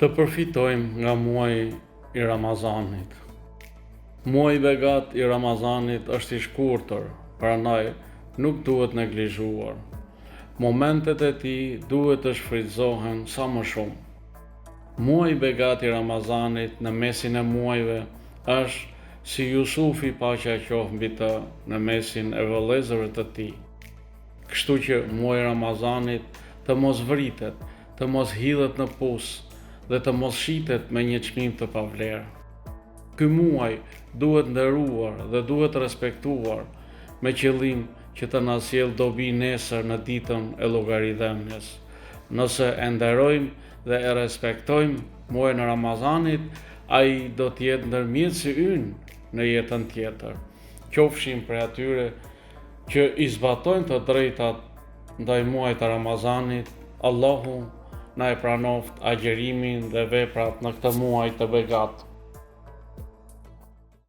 Të përfitojmë nga muaji i Ramazanit. Muaji i begatë i Ramazanit është i shkurtër, prandaj nuk duhet neglizhuar. Momentet e tij duhet të shfrytëzohen sa më shumë. Muaji i begatë i Ramazanit në mesin e muajve është si Jusufi paqja qoftë mbi të në mesin e vëllezërve të tij. Kështu që muaji i Ramazanit të mos vritet, të mos hidhet në pus dhe të mos shitet me një çmim të pavlerë. Ky muaj duhet nderuar dhe duhet respektuar me qëllim që të na sjellë dobi nesër në ditën e llogaridhënies. Nëse e nderojmë dhe e respektojmë muajin e Ramazanit, ai do të jetë ndërmjetësi ynë në jetën tjetër. Qofshim prej atyre që i zbatojnë të drejtat ndaj muajit të Ramazanit, Allahu na e pranoftë agjerimin dhe veprat në këtë muaj të begatë.